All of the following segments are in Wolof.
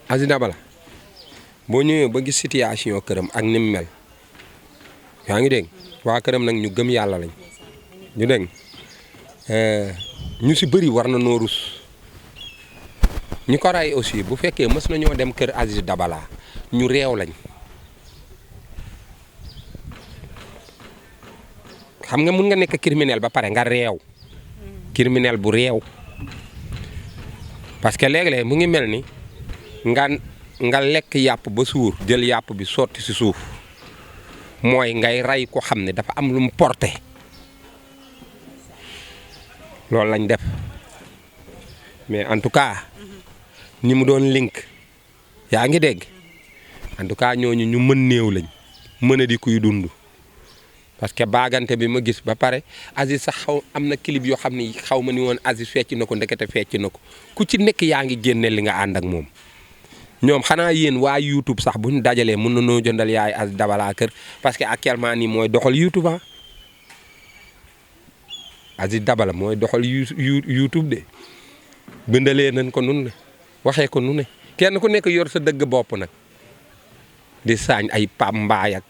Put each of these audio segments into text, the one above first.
Aziz Dabala boo ñëwee ba gis situation këram ak ni mu mel yaa ngi dégg waa këram nag ñu gëm yàlla lañ ñu dégg ñu si bëri war na noo rus ñi ko ray aussi bu fekkee mës nañoo dem kër Aziz Dabala ñu réew lañ xam nga mun nga nekk criminel ba pare nga réew criminel bu réew parce que léeg-léeg mu ngi mel ni nga lekk yàpp ba suur jël yàpp bi sotti si suuf mooy ngay rey ko xam ne dafa am lu mu porté loolu lañ def mais en tout cas ñi mu doon link yaa ngi dégg en tout cas ñooñu ñu mën néew lañ mën a di kuy dund parce que baagante bi ma gis ba pare Aziz sax am na clip yoo xam ne xaw ma ni woon Aziz fecc na ko ndekete fecc na ko ku ci nekk yaa ngi génne li nga ànd ak moom ñoom xanaa yéen waa YouTube sax bu ñu dajalee mën na noo jëndal yaay Aziz Dabala kër parce que actuellement nii mooy doxal YouTube Aziz Dabala mooy doxal YouTube de bindalee nañ ko nun ne waxee ko nu ne kenn ku nekk yor sa dëgg bopp nag di saañ ay pam mbaay ak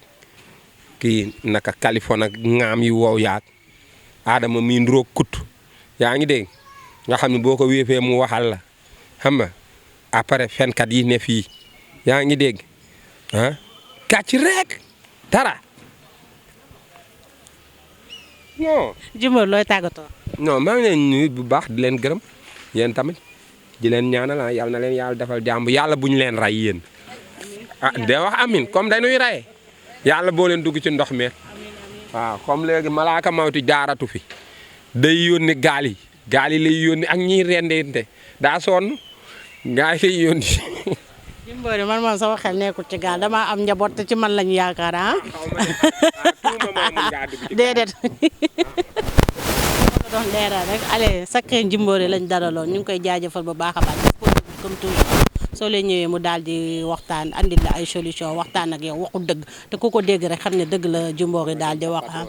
kii naka Californie ak ŋaam yi wow yaag Adama mi nduroog kut yaa ngi dégg nga xam ne boo ko wéefee mu waxal la xam nga après fenkat yi ne fii yaa ngi dégg ah kàcc rek dara non. Jimbori looy tàggatoo. non maa ngi leen nuyu bu baax di leen gërëm yéen tamit di leen ñaanal yàlla na leen yàlla defal jàmm yàlla bu ñu leen ray yéen ah de wax amin comme dañuy raye yàlla boo leen dugg ci ndox mi waaw comme léegi malaaka mawti jaaratu fi day yónni gaal yi lay yónni ak ñiy rendente daa sonn gaal yi lay yónni. Jimbori man moom sama xel nekkul ci gaal damaa am njaboot te ci man lañu yaakaar ah. déedéet. doon leeral rek allez Sacré Jimbori lañ daraloon ñu ngi koy jaajëfal bu baax a baax comme toujours soo leen ñëwee mu daal di waxtaan andil la ay solution waxtaan ak yow waxu dëgg te ku ko dégg rek xam ne dëgg la Jimbori daal di wax ah.